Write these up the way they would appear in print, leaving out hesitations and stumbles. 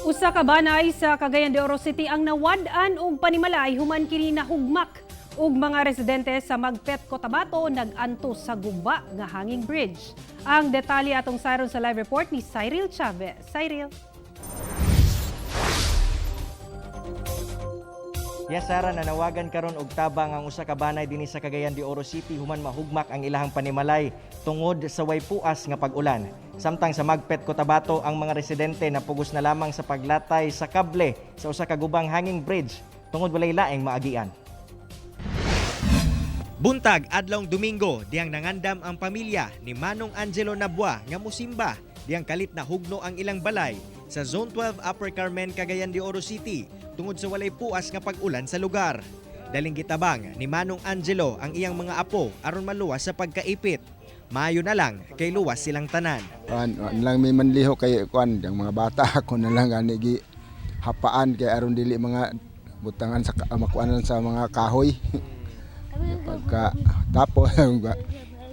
Usa ka banay sa Cagayan de Oro City ang nawad-an og panimalay human kini nahugmak ug mga residente sa Magpet, Cotabato nag-antos sa guba nga hanging bridge. Ang detalye atong sayron sa live report ni Cyril Chavez. Cyril. Yes, Sara, nanawagan karon og tabang ang usa ka banay dinhi sa Cagayan de Oro City human mahugmak ang ilahang panimalay tungod sa way puas nga pag-ulan. Samtang sa Magpet, Cotabato, ang mga residente napugos na lamang sa paglatay sa kable sa usa ka gubang hanging bridge tungod walay laing maagian. Buntag adlawng Domingo, diyang nangandam ang pamilya ni Manong Angelo Nabwa nga musimba, diyang kalit na hugno ang ilang balay sa Zone 12 Upper Carmen, Cagayan de Oro City tungod sa walay puas nga pag-ulan sa lugar. Daling gitabang ni Manong Angelo ang iyang mga apo aron maluwas sa pagkaipit. Maayo na lang kay luwas silang tanan. Kuan wa na lang may manliho kay kuan ang mga bata ako na lang gani gi hapaan kay aron dili mga butangan sa makuanan sa mga kahoy. Pagka tapos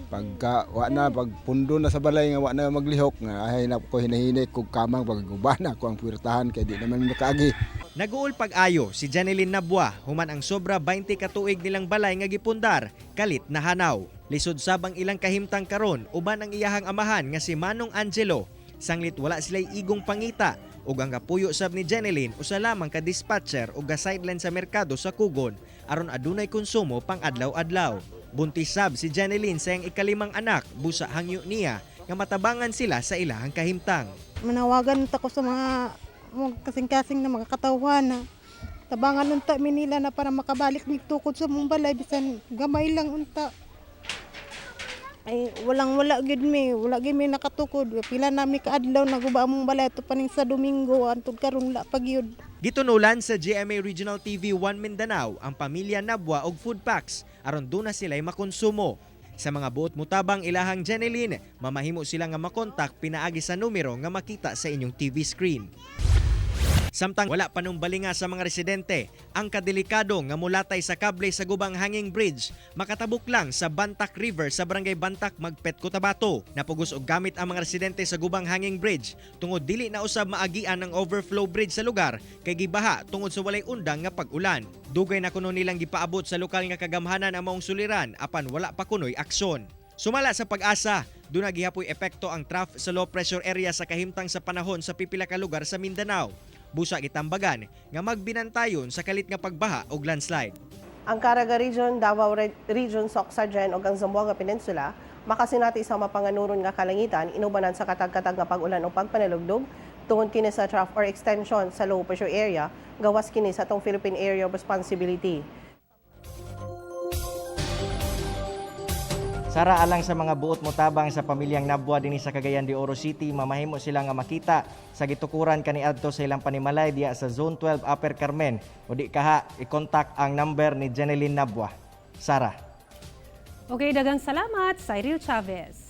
pagka wa na pagpundo na sa balay nga wa na maglihok nga ay na ko hinahinay kog kamang pagguba na ko ang puwertahan kay di naman makaagi. Naguol pag-ayo si Janeline Nabwa human ang sobra 20 ka tuig nilang balay nga gipundar kalit na hanaw. Lisod sab ang ilang kahimtang karon uban ang iyahang amahan nga si Manong Angelo. Sanglit wala sila'y igong pangita ug ang kapuyo sab ni Janeline usa lamang ka dispatcher ug ga sideline sa merkado sa Kugon aron adunay konsumo pang adlaw-adlaw. Buntis sab si Janeline sa iyang ikalimang anak busa hangyo niya nga matabangan sila sa ilahang kahimtang. Manawagan ta ko sa mga kasing-kasing na mga katawhan na tabangan unta mi nila na para makabalik mi tukod sa mong balay bisan gamay lang unta. Ay walang wala gyud mi, wala gyud mi nakatukod. Pila nami kaadlaw naguba among balay ato paning sa Domingo antud karon wala pa gyud. Gitunulan sa GMA Regional TV 1 Mindanao ang pamilya Nabwa og food packs aron duna sila'y makonsumo. Sa mga buot mutabang ilahang Janeline, mamahimo sila nga makontak pinaagi sa numero nga makita sa inyong TV screen. Samtang wala pa nung balinga sa mga residente, ang kadelikado nga mulatay sa kable sa gubang hanging bridge makatabok lang sa Bantak River sa Barangay Bantak, Magpet, Cotabato. Napugos og gamit ang mga residente sa gubang hanging bridge tungod dili na usab maagian ang overflow bridge sa lugar kay gibaha tungod sa walay undang nga pag-ulan. Dugay na kuno nilang gipaabot sa lokal nga kagamhanan ang maong suliran apan wala pa kunoy aksyon. Sumala sa Pag-asa, duna gihapoy epekto ang trough sa low pressure area sa kahimtang sa panahon sa pipila ka lugar sa Mindanao. Busa gitambagan nga magbinantayon sa kalit nga pagbaha og landslide. Ang Caraga Region, Davao Region, Soccsksargen ug ang Zamboanga Peninsula makasinati sa mapanganuron nga kalangitan inubanan sa katag-katag nga pag-ulan o pagpanalugdog tungod kini sa trough or extension sa low pressure area gawas kini sa atong Philippine Area of Responsibility. Sara, alang sa mga buot motabang sa pamilyang Nabwa dinhi sa Cagayan de Oro City, mamahimo sila nga makita sa gitukuran kaniadto sa ilang panimalay diya sa Zone 12 Upper Carmen o di kaha i-contact ang number ni Janeline Nabwa. Sara. Okay, daghang salamat, Cyril Chavez.